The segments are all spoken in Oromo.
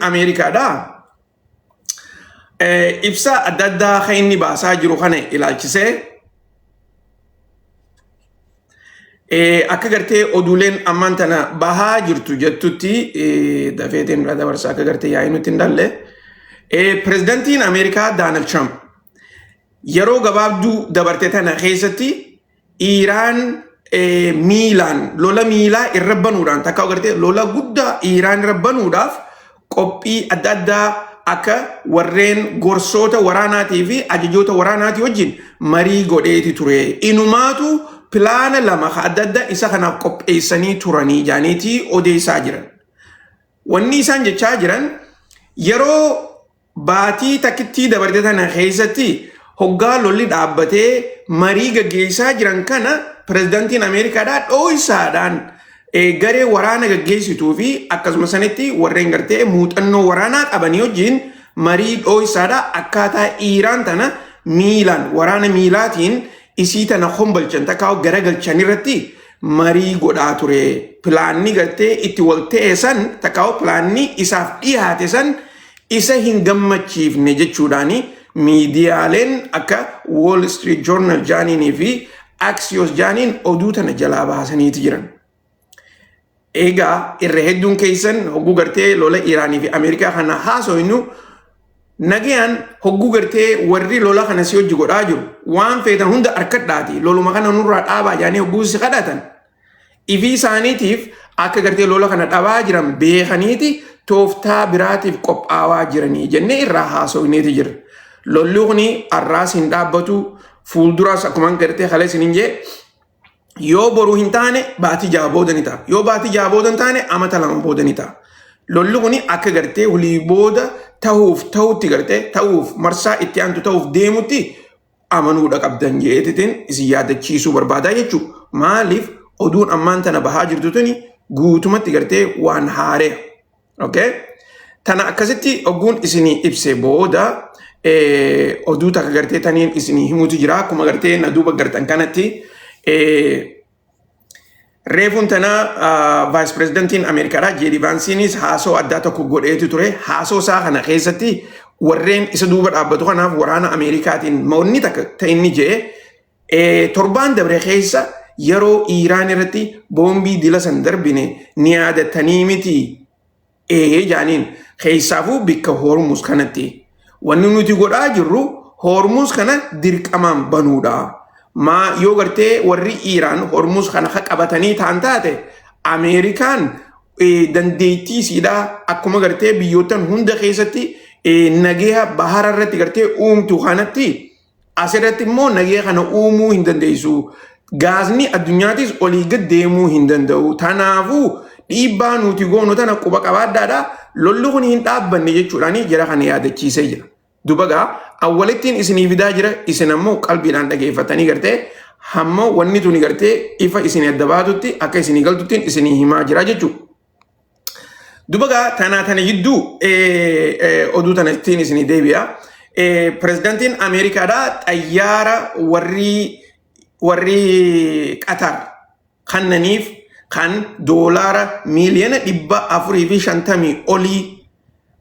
Ameerikaadhaa ibsa adda addaa kan inni baasaa jiru kana ilaalchisee akka gartee oduuleen ammaan tana bahaa jirtu jettutti dafeetiin irra dabarsa akka gartee yaa'ii nutti hin dhalle. Pirezidantiin Ameerikaa Daanald Tiraamp yeroo gabaabduu dabarte tana keessatti Iiraan miilaan lola miilaa irra banuudhaan takka agartee lola guddaa Iiraan irra banuudhaaf qophii adda addaa akka warreen gorsoota waraanaatii fi ajajoota waraanaatii wajjin marii godheeti ture. Inumaatu pilaana lama ka adda addaa isa kanaaf qopheessanii turanii jaaniitii odeessaa jiran. Wanni isaan jechaa jiran yeroo Baatii takkittii dabarte tana keessatti hoggaa lolli dhaabbatee marii gaggeessaa jiran kana pirezidantiin Ameerikaadhaa dhooysaadhaan garee waraana gaggeessituu fi akkasuma sanitti warreen gartee muuxannoo waraanaa qabanii wajjin marii dhooysaadhaa akkaataa Iiraan tana miilaan waraana miilaatiin isii tana kombolchan takkaa garagalchan irratti marii godhaa ture. Pilaanni gartee itti wal ta'e san takkaa pilaanni isaaf dhiyaate san isa hin gammachiifne jechuudhaan miidiyaaleen akka Wall Street Journal jaaniinii fi Axios jaaniin oduu tana jalaa baasaniiti jiran. Egaa irra hedduun keessan hogguu gartee lola Iraanii fi Ameerikaa kana haasoynu nagayaan hogguu gartee warri lola kana si hojii godhaa jiru waan feetan hunda harkadhaati loluma kana nurraa dhaabaa jedhanii hogguu si kadhatan ifii isaaniitiif akka gartee lola kana dhabaa jiran beekaniiti tooftaa biraatiif qophaawaa jiranii jennee irraa haasoyneeti jira. Lolli kuni har'aas hin dhaabbatu fuulduraas akkuma gartee kalee isiniin jee yoo boruu hin taane baatii 6 booda ni ta'a. Yoo baatii 6 booda hin taane amata 2 booda ni ta'a. Lolli kuni akka gartee hulii booda tahuuf tahutti gartee tahuuf marsaa itti aantu tahuuf deemutti amanuudha qabdan jeetitiin isin yaadachiisuu barbaadaa jechuudha. Maaliif oduun ammaan tana bahaa jirtu tuni guutumatti gartee waan haare'a. Okay? Tana akkasitti ogguun isinii ibse booda oduu takka gartee taniin isinii himuutu jira. Akkuma gartee na duuba gartan kanatti reefuun tana vaayis pirezidantiin Ameerikaadha. Jeedi Vaansiinis haasoo addaa tokko godheetu ture. Haasoo isaa kana keessatti warreen isa duuba dhaabbatu kanaaf waraana Ameerikaatiin wanni takka ta'e inni jee torbaan dabre keessa yeroo Iiraan irratti boombii dila san darbine ni yaadattanii miti ee jaaniin keessaafuu bikka Hormuz kanatti. Wanni nuti godhaa jirru Hormuz kana dirqamaan banuudha. Maa yoo gartee warri Iiraan Hormuz kana ka qabatanii ta'an taate Ameerikaan dandeettii isiidhaa akkuma gartee biyyoottan hunda keessatti nageeha bahara irratti gartee uumtu kanatti asirratti immoo nageeha kana uumuu hin dandeessu. Gaazni addunyaatis olii gad deemuu hin danda'u. Tanaafuu dhiibbaa nuti goonu tana quba qabaadhaadha. Lolli kun hin dhaabbanne jechuudhaan jara kana yaadachiisee jira. Duba gaa awwalittiin isinii fidaa jira isin ammoo qalbiidhaan dhageeffatanii gartee hamma wanni tuni gartee ifa isinii adda baatutti akka isinii galtuttiin isinii himaa jira jechuudha. Duba gaa tanaa tana jidduu oduu tana ittiin isinii deebi'a. Pirezidaantiin Ameerikaadhaa xayyaara warri warri Qatar kannaniif kan doolaara miiliyoona 450 olii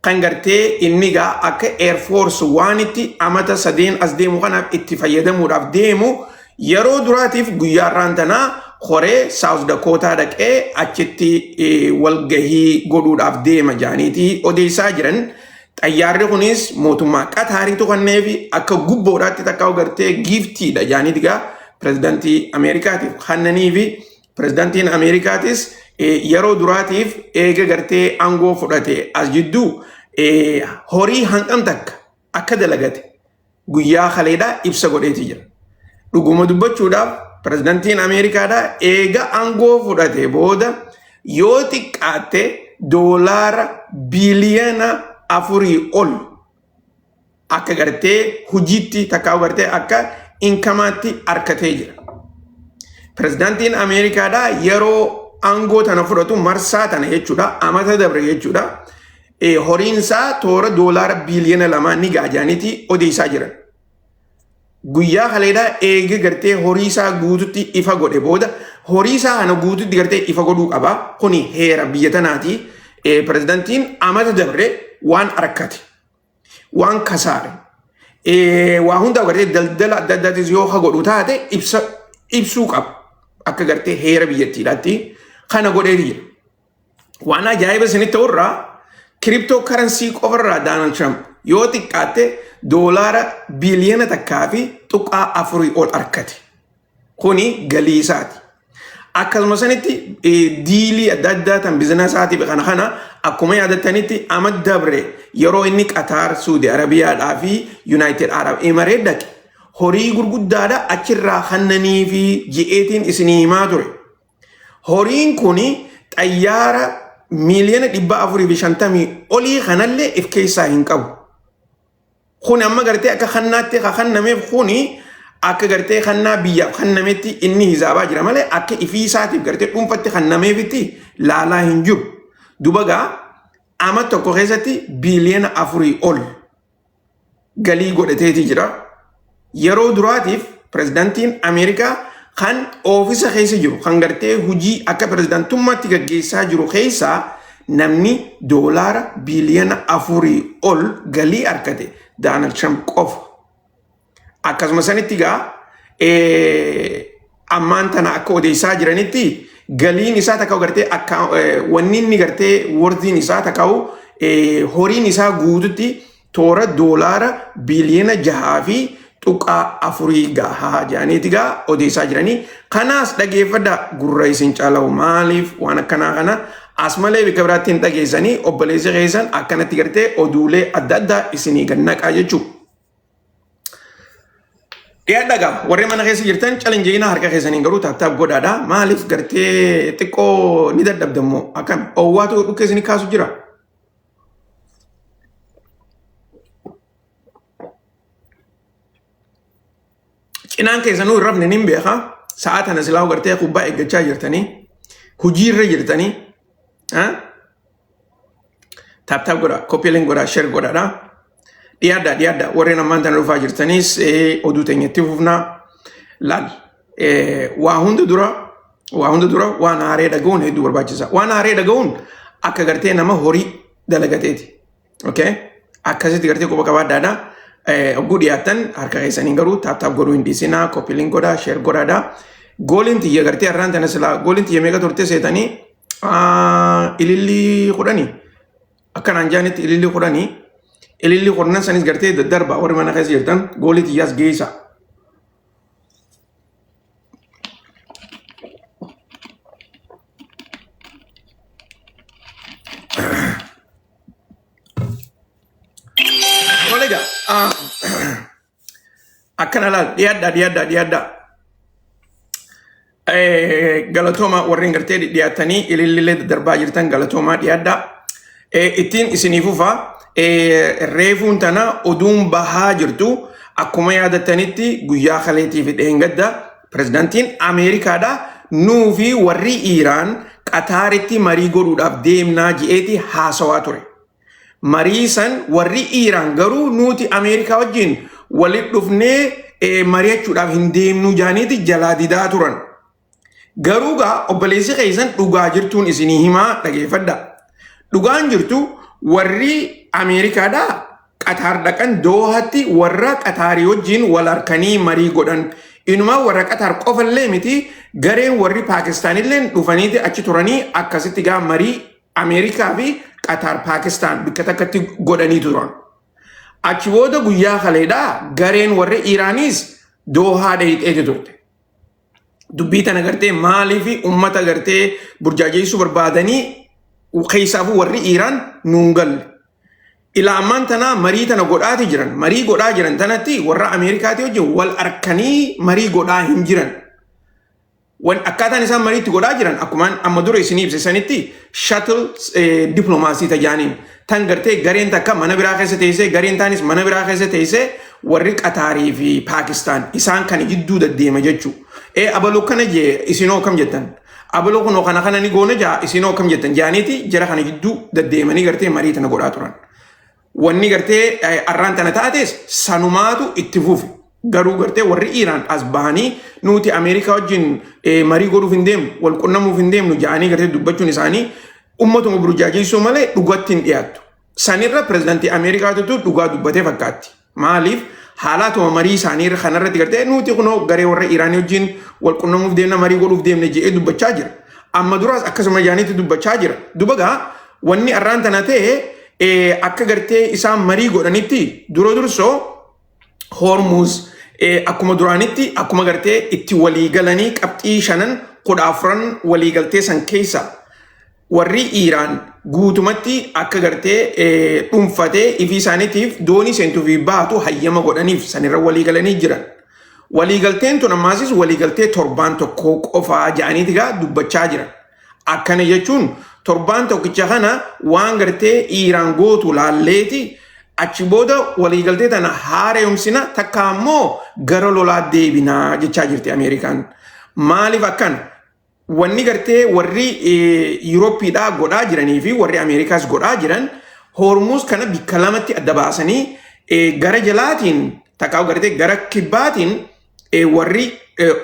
kan gartee inni gaa akka Air Force One-tti amata sadeen as deemu kanaaf itti fayyadamuudhaaf deemu yeroo duraatiif guyyaa har'aan tanaa koree South Dakota dhaqee achitti walgahii godhuudhaaf deema jaaniitii odeessaa jiran. Xayyaarri kunis mootummaa Qataariitu kanneefi akka gubboodhaatti takka gartee giiftiidha jaaniiti gaa pirezidaantii Ameerikaatiif kannaniifi pirezidaantiin Ameerikaatis yeroo duraatiif eega gartee aangoo fudhate as jidduu horii hanqam takka akka dalagate guyyaa kaleedhaa ibsa godheeti jira. Dhuguma dubbachuudhaaf pirezidantiin Ameerikaadhaa eega aangoo fudhate booda yoo xiqqaatte doolaara biiliyoona 4 ol akka gartee hojiitti takkaa gartee akka inkamaatti argatee jira. Pirezidaantiin Ameerikaadhaa yeroo aangoo tana fudhatu marsaa tana jechuudha amata dabre jechuudha. Horiin isaa toora doolaara biiliyoona 2 ni ga'a jedhaniiti odeessaa jiran. Guyyaa kaleedhaa eega gartee horii isaa guututti ifa godhe booda horii isaa kana guututti gartee ifa godhuu qaba. Kuni heera biyya tanaati. Pirezidaantiin amata dabre waan argate, waan kasaare, waa hunda gartee daldala adda addaatis yoo ka godhu taate ibsa ibsuu qaba. Akka gartee heera biyyattiidhaatti kana godheeti jira. Waan ajaa'iba isinitti ta'urraa crypto currency qofarraa Donald Trump yoo xiqqaatte doolaara 1.4 biliyoona ol argate. Kuni galii isaati. Akkasuma sanitti deal adda addaa tan businessaatiif kana akkuma yaadattanitti ama dabre yeroo inni Qataar, Suudi Arabiyaadhaa fi United Arab Emirates dhaqe horii gurguddaadha achirraa kannanii fi ji'eetiin isinii himaa ture. Horiin kuni xayyaara 450 miiliyoona olii kanallee if keessaa hin qabu. Kun amma gartee akka kannaatti ka kannameef, kuni akka gartee kannaa biyyaaf kannametti inni hisaabaa jira malee akka ifii isaatiif gartee dhuunfatti kannameefitti laalaa hin jiru. Duba gaa ama tokko keessatti 4 biliyoona ol galii godhateeti jira. Yeroo duraatiif pirezidaantiin Ameerikaa kan oofisa keessa jiru, kan gartee hojii akka pirezidaantummaatti gaggeessaa jiru keessaa namni doolaara 4 biliyoona ol galii argate Donald Trump qofa. Akkasuma sanitti gaa ammaan tana akka odeessaa jiranitti galiin isaa takka gartee akka wanni inni gartee worthiin isaa takka horiin isaa guututti toora doolaara 6.4 biliyoona gahaa jedhaniiti gaa odeessaa jiranii. Kanaas dhageeffadha, gurra isin caala'u. Maaliif waan akkanaa kana as malee bakka biraatti hin dhageessanii? Obboleessi keessan akkanatti gartee oduulee adda addaa isinii gannaqaa jechuudha. Dhiyaadha gaa, warri mana keessa jirtan calinjeeyina harka keessaniin garuu tap tap godhaadha. Maaliif gartee xiqqoo ni dadhabdammoo akkam oowwaatu dhukkee isinii kaasu jira. Cinaan keessanuu hin rafne nin beeka. Sa'a tana silaa gartee kubbaa eeggachaa jirtanii, hojiirra jirtanii. Tap tap godha, copy link godha, share godhaadha. Dhiyaadha, dhiyaadha, warreen ammaan tana dhufaa jirtaniis oduu teenyatti fufnaa. Laal, waa hunda dura waan haaree dhaga'uun hedduu barbaachisa. Waan haaree dhaga'uun akka gartee nama horii dalagateeti. Okay? Akkasitti gartee quba qabaadhaadha. Ogguu dhiyaattan harka keessaniin garuu tap tap godhuu hin dhiisinaa, copy link godhaa, share godhaadha. Goaliin tiyya gartee har'aan tana silaa goaliin tiyya meeqa turte seetanii? Ilillii 10. Akkanaan jaanitti ilillii 10. Ilillii 10 sanis gartee daddarba, warri mana keessa jirtan goalii tiyyaas geessa. Tolee gaa, akkana laal, dhiyaadhaa, dhiyaadhaa, dhiyaadhaa. Galatooma, warreen gartee dhiyaatanii ilillillee daddarbaa jirtan, galatoomaa, dhiyaadhaa. Ittiin isinii fufa. Reefuun tana oduun bahaa jirtu, akkuma yaadattanitti guyyaa kaleetii fi dheengadda pirezidaantiin Ameerikaadha nuu fi warri Iiraan Qataaritti marii godhuudhaaf deemnaa ji'eeti haasawaa ture. Marii san warri Iiraan garuu nuti Ameerikaa wajjin walitti dhufnee mari'achuudhaaf hin deemnuu jaaniiti jalaa didaa turan. Garuu gaa obboleessi keessan dhugaa jirtuun isinii himaa, dhageeffadha. Dhugaan jirtu warri Ameerikaadhaa Qataar dhaqan, Doohatti warra Qataarii wajjin wal harkanii marii godhan. Inumaa warra Qataar qofallee miti, gareen warri Paakistaanillee dhufaniiti achi turanii akkasitti gaa marii Ameerikaa fi Qataar, Paakistaan bakka takkatti godhanii turan. Achi booda guyyaa kaleedhaa gareen warri Iiraaniis Doohaa dheeyxeeti turte. Dubbii tana gartee maaliif ummata gartee burjaajeessuu barbaadanii keessaafuu warri Iiraan nuun galle. Ilaa ammaan tanaa marii tana godhaati jiran. Marii godhaa jiran tanatti warra Ameerikaati wajjin wal harkanii marii godhaa hin jiran. Wan akkaataan isaan mariitti godhaa jiran akkuma amma dura isinii ibse sanitti shuttle diplomacy tajaaniin tan gartee gareen takka mana biraa keessa teessee, gareen taanis mana biraa keessa teessee, warri Qataarii fi Paakistaan isaan kana jidduu deddeema jechuu. Ee, abaluu kana jee, isinoo kam jettan? Abaluu kunoo kana kana ni goona jaa, isinoo kam jettan jaaniiti jara kana jidduu deddeemanii gartee marii tana godhaa turan. Wanni gartee arraan tana taates sanumaatu itti fufe. Garuu gartee warri Iiraan as bahanii nuti Ameerikaa wajjin marii godhuuf hin deemnu, wal qunnamuuf hin deemnu jedhanii gartee dubbachuun isaanii ummatuma burjaajeessuu malee dhugatti hin dhiyaattu. Sanirra pirezidaantii Ameerikaatutu dhugaa dubbatee fakkaatti. Maaliif haalaatuma marii isaanii kanarratti gartee nuti kunoo garee warra Iraanii wajjin wal qunnamuuf deemna, marii godhuuf deemna jedhee dubbachaa jira. Amma duraas akkasuma jaaniitti dubbachaa jira. Duba gaa wanni arraan tana ta'e akka gartee isaan marii godhanitti dura dursoo Hormuz akkuma duraanitti, akkuma gartee itti walii galanii qabxii shanan 14 walii galtee san keessa, warri Iiraan guutumatti akka gartee dhuunfatee ifii isaaniitiif doonii seentuu fi baatu hayyama godhaniif sanirra walii galanii jiran. Waliigalteen tun ammaasis waliigaltee torbaan tokko qofaa jedhaniiti gaa dubbachaa jiran. Akkana jechuun torbaan tokkicha kana waan gartee Iiraan gootu laalleeti achi booda waliigaltee tana haaromsina, takka ammoo gara lolaa deebinaa jechaa jirti Ameerikaan. Maaliif akkana? Wanni gartee warri Yuurooppiidhaa godhaa jiranii fi warri Ameerikaas godhaa jiran, Hormuuz kana bikka lamatti adda baasanii, gara jalaatiin takka gartee gara kibbaatiin warri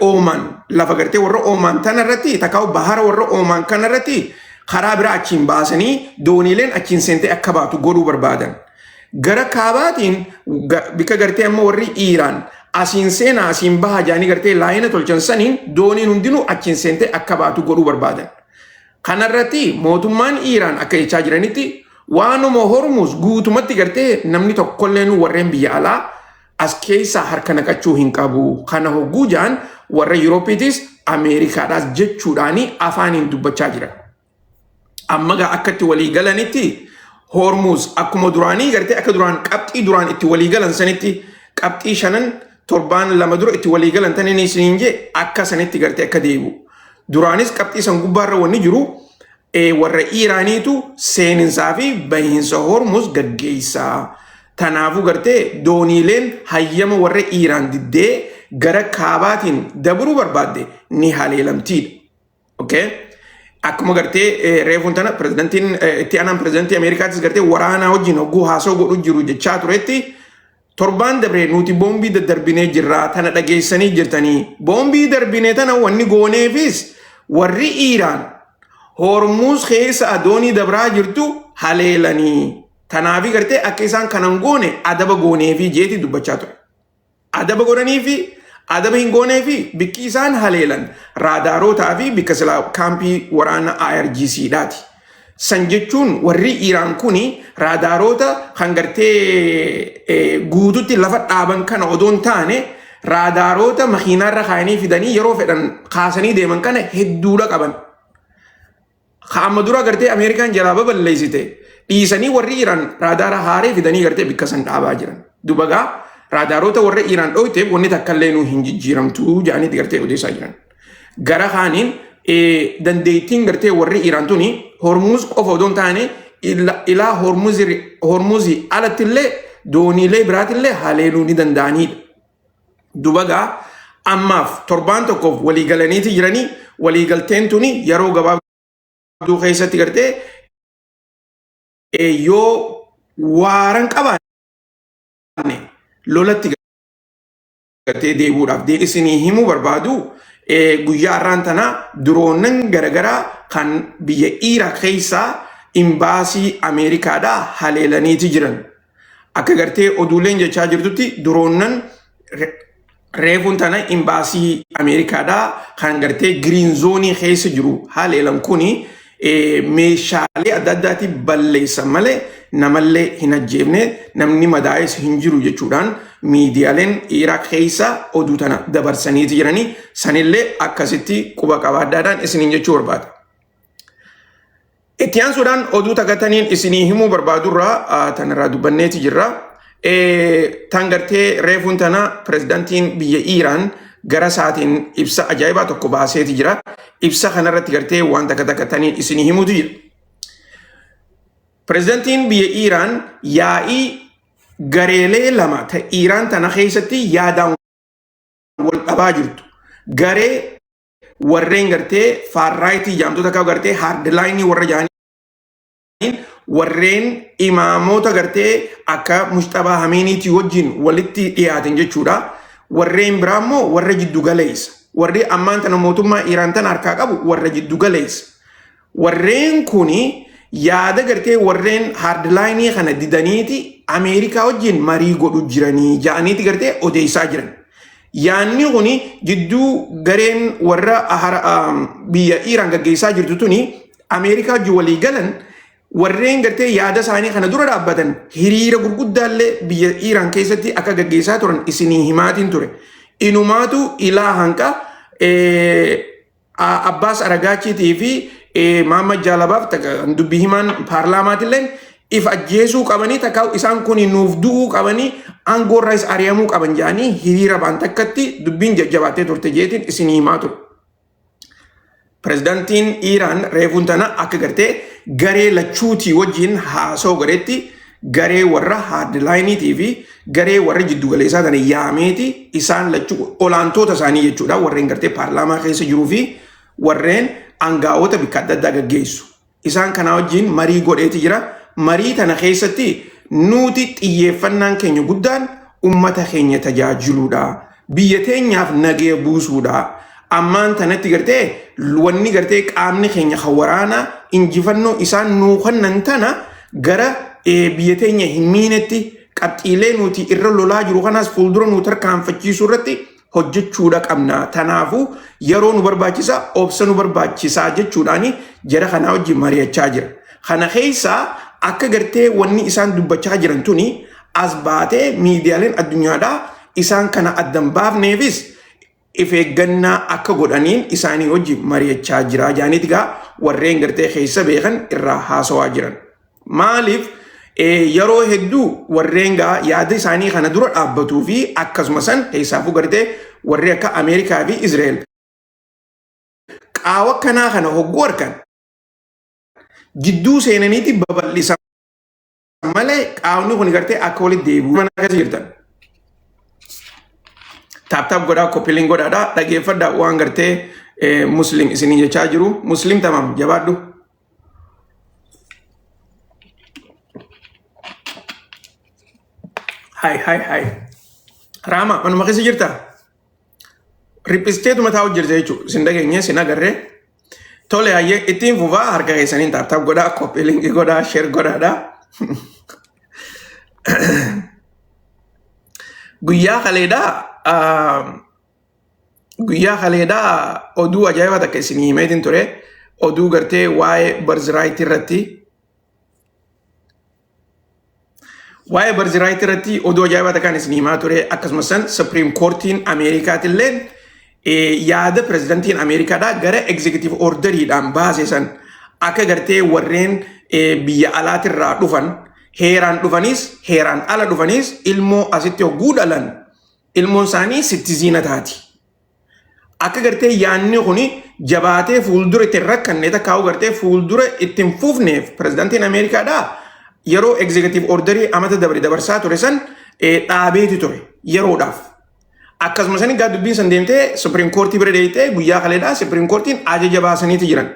Oomaan, lafa gartee warra Oomaan tanarratti, takka bahara warra Oomaan kanarratti karaa biraa achiin baasanii dooniileen achiin seentee akka baatu godhuu barbaadan. Gara kaabaatiin bikka gartee amma warri Iiraan asiin seenaa asiin baha jaanii gartee laayina tolchan saniin dooniin hundinuu achiin seentee akka baatu godhuu barbaadan. Kanarratti mootummaan Iiraan akka jechaa jiranitti, waanuma Hormuz guutumatti gartee namni tokkolleen warreen biyya alaa as keessaa harka naqachuu hin qabu. Kana hogguu jaan warra Yuurooppiitis Ameerikaadhaas jechuudhaani afaaniin dubbachaa jiran. Amma gaa akka itti walii galanitti Hormuz akkuma duraanii gartee akka duraan qabxii duraan itti walii galan sanitti, qabxii shanan torbaan 2 dura itti walii galan taniin isiniin jee, akka sanitti gartee akka deebi'u. Duraanis qabxii san gubbaarra wanni jiru warra Iiraaniitu seeninsaa fi bahiinsa Hormuz gaggeessaa. Tanaafuu gartee dooniileen hayyama warra Iiraan diddee gara kaabaatiin dabruu barbaadde ni haleelamtiidha. Okay? Akkuma gartee reefuun tana pirezidantiin, itti aanaan pirezidantii Ameerikaatis gartee waraanaa wajjin hogguu haasoo godhu jiru jechaa turetti, torbaan dabre nuti boombii daddarbinee jirra, tana dhageessanii jirtanii. Boombii darbine tana wanni gooneefis warri Iiraan Hormuuz keessa doonii dabraa jirtu haleelanii. Tanaafi gartee akka isaan kanan goone adaba gooneefi jeeti dubbachaa ture. Adaba godhanii fi adaba hin goonee fi bikki isaan haleelan raadaarootaa fi bikka silaa kaampii waraana IRGC dhaati. San jechuun warri Iiraan kuni raadaaroota kan gartee guututti lafa dhaaban kana odoo hin taane, raadaaroota makiinaarra kaayanii fidanii yeroo fedhan kaasanii deeman kana hedduudha qaban. Ka amma dura gartee Ameerikaan jalaa baballeessite dhiisanii warri Iiraan raadaara haaree fidanii gartee bikka san dhaabaa jiran. Dubagaa raadaaroota warra Iiraan dhoyteef wanni takka illee nuu hin jijjiiramtu jedhaniiti gartee odeessaa jiran. Gara kaaniin dandeettiin gartee warri Iiraan tuni Hormuuz qofa odoo hin taane ilaa Hormuuzii alatti illee dooniilee biraatillee haleeluu ni danda'anidha. Dubagaa ammaaf torbaan tokkoof walii galaniiti jiranii, waliigalteen tuni yeroo gabaabduu keessatti gartee yoo waaran qabaanne lolatti gartee deebi'uudhaaf isinii himuu barbaadu. Guyyaa har'aan tana duroonan garagaraa kan biyya Iiraaq keessaa imbaasii Ameerikaadhaa haleelaniiti jiran. Akka gartee oduuleen jechaa jirtutti duroonnan reefuun tana imbaasii Ameerikaadhaa kan gartee green zone keessa jiru haleelan kuni meeshaalee adda addaati balleessan malee namallee hin ajjeefne, namni madaa'es hin jiru jechuudhaan miidiyaaleen Iraaq keessa oduu tana dabarsaniiti jiranii, sanillee akkasitti quba qabaaddaadhaan isiniin jechuu barbaada. Itti aansuudhaan oduu tagataniin isinii himuu barbaadurraa tanarraa dubbanneeti jirra. Tan gartee reefuun tana pirezidaantiin biyya Iiraan gara isaatiin ibsa ajaa'ibaa tokko baaseeti jira. Ibsa kanarratti gartee waan takka takka taniin isinii himuutu jira. Pirezidaantiin biyya Iiraan yaa'ii gareelee lama ta Iiraan tana keessatti yaadaan wal dhabaa jirtu. Garee warreen gartee far right jaamtota akka gartee hardline warra jaaniin, warreen imaamota gartee akka Mujtabaa Hameeniitii wajjin walitti dhiyaatan jechuudha. Warreen biraa immoo warra jiddu galeessa. Warri ammaan tana mootummaa Iiraan tana harkaa qabu warra jiddu galeessa. Warreen kuni yaada gartee warreen hardline kana didaniiti Ameerikaa wajjin marii godhu jiranii ja'aniiti gartee odeessaa jiran. Yaanni kuni jidduu gareen warra biyya Iiraan gaggeessaa jirtu tuni Ameerikaa wajjin walii galan, warreen gartee yaada isaanii kana dura dhaabbatan hiriira gurguddaallee biyya Iiraan keessatti akka gaggeessaa turan isinii himaatiin ture. Inumaatu ilaa hanqa Abbaas Aragaachiitii fi Mahammad Jaalabaaf dubbii himaan paarlaamaatilleen if ajjeesuu qabanii, takka isaan kun nuuf du'uu qabanii, aangoo irraas ari'amuu qaban jedhanii hiriira ba'an takkatti dubbiin jajjabaattee turte jeetiin isinii himaa ture. Pirezidaantiin Iiraan reefuun tana akka gartee garee lachuutii wajjin haasoo gareetti, garee warra hardline fi garee warra jiddugaleessaa tana yaameeti, isaan lachuu olaantoota isaanii jechuudha, warreen gartee paarlaamaa keessa jiruu fi warreen aangaa'ota bikka adda addaa gaggeessu. Isaan kanaa wajjin marii godheeti jira. Marii tana keessatti nuti xiyyeeffannaan keenya guddaan ummata keenya tajaajiluudha. Biyya teenyaaf nagaya buusuudha. Ammaan tanatti gartee wanni gartee qaamni keenya kan waraanaa injifannoo isaan nuu kennan tana gara biyya teenya hin miinetti, qabxiilee nuti irra lolaa jiru kanaas fuuldura nu tarkaanfachiisuu irratti hojjechuudha qabna. Tanaafuu yeroo nu barbaachisa, obsa nu barbaachisaa jechuudhaan jara kanaa wajjin mari'achaa jira. Kana keessaa akka gartee wanni isaan dubbachaa jiran tuni as baatee miidiyaaleen addunyaadhaa isaan kana addan baafneefis if eeggannaa akka godhaniin isaanii wajjin mari'achaa jira jaaniiti gaa warreen gartee keessa beekan irraa haasawaa jiran. Maaliif yeroo hedduu warreen gaa yaada isaanii kana dura dhaabbatuu fi akkasuma san keessaafuu gartee warri akka Ameerikaa fi Israa'el qaawa kanaa kana hogguu harkan jidduu seenaniiti babal'isan malee qaawni kun gartee akka walitti deebi'u mana keessa jirtan. Tap tap godhaa, copy link godhaadhaa, dhageeffadhaa waan gartee Muslim isinii jechaa jiru. Muslim tamam, jabaadhu. Hai hai hai. Raama, manuma keessa jirta? Riphisteetuma taa'u jirta jechuudha. Isin dhageenye, isin agarree. Tole, hayyee, ittiin fufaa. Harka keessaniin tap tap godhaa, copy link godhaa, share godhaadhaa. Guyyaa kaleedhaa guyyaa kaleedhaa oduu ajaa'ibaa takka isinii himeetiin ture. Oduu gartee waa'ee birthright irratti. Waa'ee birthright irratti oduu ajaa'ibaa takkaan isinii himaa ture. Akkasumas san Supreme Courtiin Ameerikaatilleen yaada pirezidantiin Ameerikaadhaa gara executive orderiidhaan baase san, akka gartee warreen biyya alaatirraa dhufan, heeraan dhufanis heeraan ala dhufanis, ilmoo asitti hogguu dhalan ilmoon isaanii citizen taati. Akka gartee yaanni kun jabaatee fuuldura ittiin rakkanne, takkaa'u gartee fuuldura ittiin fufneef, pirezidantiin Ameerikaadhaa yeroo executive orderii amata dabre dabarsaa ture san dhaabeeti ture yeroodhaaf. Akkasuma sani gaa dubbiin san deemtee Supreme Courtii bira deemtee guyyaa kaleedhaa Supreme Courtiin ajaja baasaniiti jiran.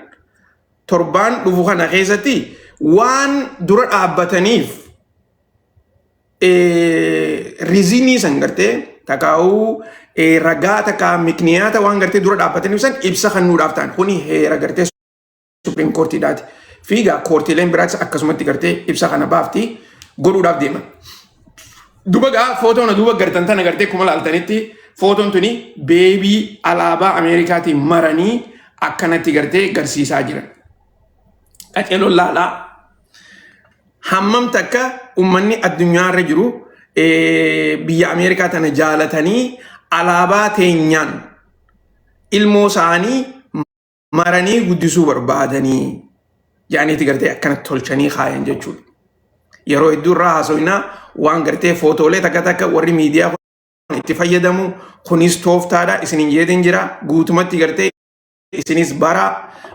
Torbaan dhufu kana keessatti waan dura dhaabbataniif reason san gartee takaa'uu ragaa takkaa mikniyaata waan gartee dura dhaabbataniif san ibsa kennuudhaaf ta'an, kuni heera gartee Supreme Courtiidhaati. Fiigaa courtiileen biraatis akkasumatti gartee ibsa kana baafti godhuudhaaf deeman. Duba gaa footoon duuba gartan tana gartee kuma laaltanitti footoon tuni baby alaabaa Ameerikaatiin maranii akkanatti gartee garsiisaa jiran. Qaceeloon laalaa hammam takka uummanni addunyaarra jiru biyya Ameerikaa tana jaalatanii alaabaa teenyaan ilmoo isaanii maranii guddisuu barbaadanii jedhaniiti gartee akkanatti tolchanii kaayan jechuudha. Yeroo hedduu irraa haasofnaa, waan gartee footoolee takka takka warri miidiyaa kun itti fayyadamu kunis tooftaadha isinin jeetiin jira. Guutumatti gartee isinis bara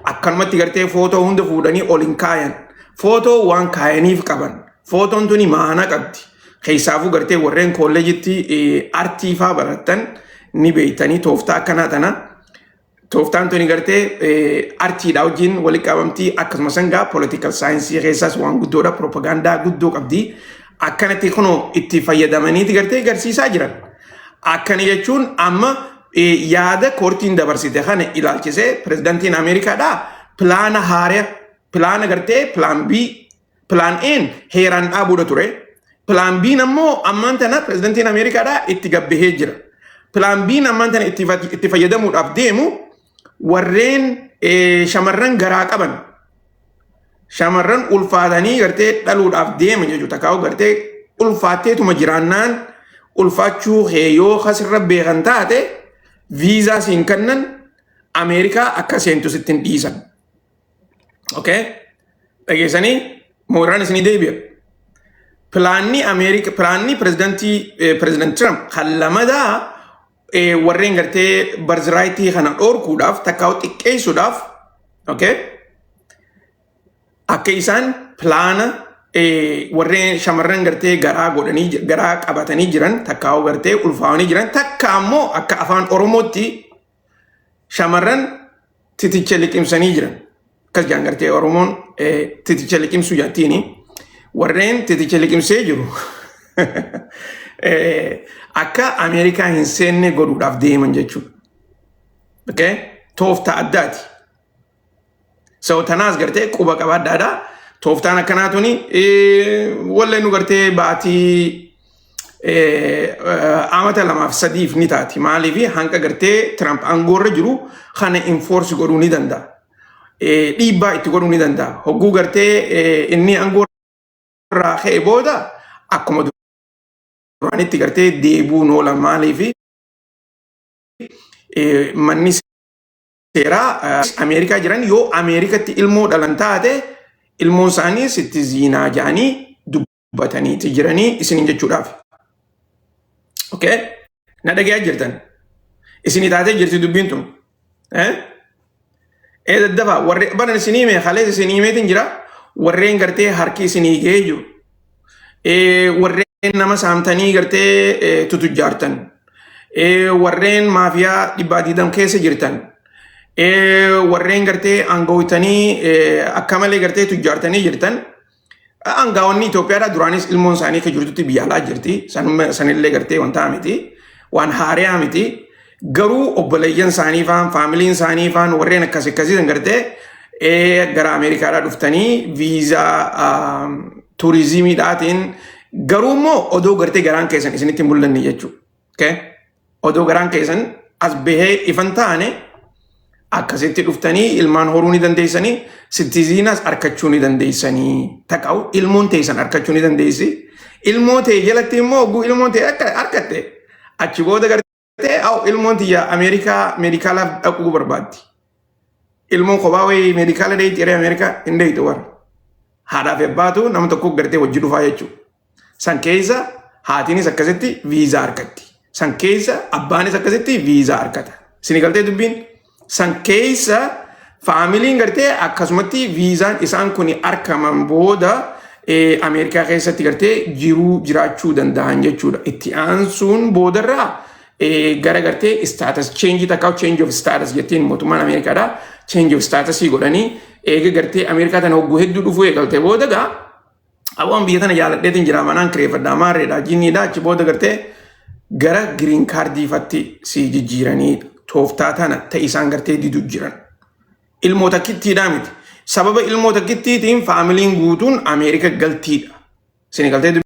akkanumatti gartee footoo hunda fuudhanii ol hin kaayan. Footoo waan kaayaniif qaban. Footoon tuni maana qabdi. Keessaafuu gartee warreen kolleejitti artii faa barattan ni beektanii tooftaa akkanaa tana. Tooftaan tuni gartee artiidha wajjin walitti qabamtii, akkasuma sangaa political science keessaas waan guddoodha, propagaandaa guddoo qabdi. Akkanatti kunoo itti fayyadamaniiti gartee garsiisaa jiran. Akkana jechuun amma yaada courtiin dabarsite kana ilaalchisee pirezidantiin Ameerikaadhaa plan haaraa Plan gartee plan B, plan A'n heeraan dhaabuudha ture. Plan B'n ammoo ammaan tana pirezidantiin Ameerikaadhaa itti gabbahee jira. Plan B'n ammaan tana itti fayyadamuudhaaf deemu warreen shamarran garaa qaban, shamarran ulfaatanii gartee dhaluudhaaf deeman jechuudha. Takkaa'u gartee ulfaatteetuma jiraannaan, ulfaachuu kee yoo kasirra beekan taate, viizaa siin kennan, Ameerikaa akka seentu sitti hin dhiisan. Okay? Dhageessanii mooraan isinii deebi'a. Planni Ameerika, planni pirezidantii Trump kan lamadaa warreen gartee birthright kana dhorkuudhaaf, takkaa'u xiqqeessuudhaaf, okay? Akka isaan plana warreen shamarran gartee garaa godhanii, garaa qabatanii jiran, takkaa'u gartee ulfaawanii jiran, takka ammoo akka afaan Oromootti shamarran titicha liqimsanii jiran. Akkas jaan gartee Oromoon titicha liqimsuu jettiini. Warreen titicha liqimsee jiru akka Ameerikaa hin seenne godhuudhaaf deeman jechuudha. Okay? Tooftaa addaati. So tanaas gartee quba qabaadhaadha. Tooftaan akkanaa tuni wallee nu gartee baatii amata 2f 3f ni taati. Maaliif? Hanqa gartee Trump aangoorra jiru kana enforce godhuu ni danda'a. Dhiibbaa itti godhuu ni danda'a. Hogguu gartee inni aangoorraa ka'e booda akkuma duraanitti gartee deebuun oola. Maaliif? Manni seeraa Ameerikaa jiran yoo Ameerikatti ilmoo dhalan taate, ilmoon isaanii citizen jedhanii dubbataniiti jiranii isiniin jechuudhaaf. Okay? Na dhagayaa jirtan. Isinii taatee jirti dubbiin tun. Ee, daddafaa warri baran isinii hime, kalees isinii himeetiin jira, warreen gartee harki isinii gahee jiru. Warreen nama saamtanii gartee tutujjaartan. Warreen maafiyaa 120 keessa jirtan. Warreen gartee aangawootanii akka malee gartee tujjaartanii jirtan. Aangawoonni Itoophiyaadhaa duraanis ilmoon isaanii akka jirtutti biyya alaa jirti. Sanillee gartee wanta miti. Waan haariyaa miti. Garuu obboleeyyan isaanii faan, familyn isaanii faan, warreen akkas akkasii san gartee gara Ameerikaadhaa dhuftanii viizaa turizimiidhaatiin, garuu immoo odoo gartee garaan keessan isinitti hin mul'anne jechuudha. Odoo garaan keessan as bahee ifan taane, akkasitti dhuftanii ilmaan horuu ni dandeessanii, citizenas argachuu ni dandeessanii, taqa'u ilmoon teessan argachuu ni dandeessi. Ilmoo ta'e jalatti immoo hogguu ilmoon ta'e akka argatte, achi booda gartee aw ilmoon tiyya Ameerikaa medicalaaf dhaquu barbaaddi. Ilmoon kophaa wayii medicala deetti yeroo Ameerikaa hin deeytu warra. Haadhaa fi abbaatu nama tokko gartee wajji dhufaa jechuudha. San keessa haatiinis akkasitti viizaa argatti. San keessa abbaanis akkasitti viizaa argata. Isin galtee dubbiin? San keessa familyn gartee akkasumatti viizaan isaan kun argaman booda Ameerikaa keessatti gartee jiruu jiraachuu danda'an jechuudha. Itti aansuun boodarraa gara gartee status change, takka change of status jettiin mootummaan Ameerikaadhaa, change of status godhanii eega gartee Ameerikaa tana hogguu hedduu dhufuu eegalte booda gaa, awwaan biyya tana jaaladheetiin jira, manaan kireeffadhaa, maarreedha, jinniidha, achi booda gartee gara green cardiifatti si jijjiiranii tooftaa tana ta'e isaan gartee didu jiran. Ilmoo takkittiidhaa miti. Sababa ilmoo takkittiitiin familyn guutuun Ameerika galtiidha. Isin galtee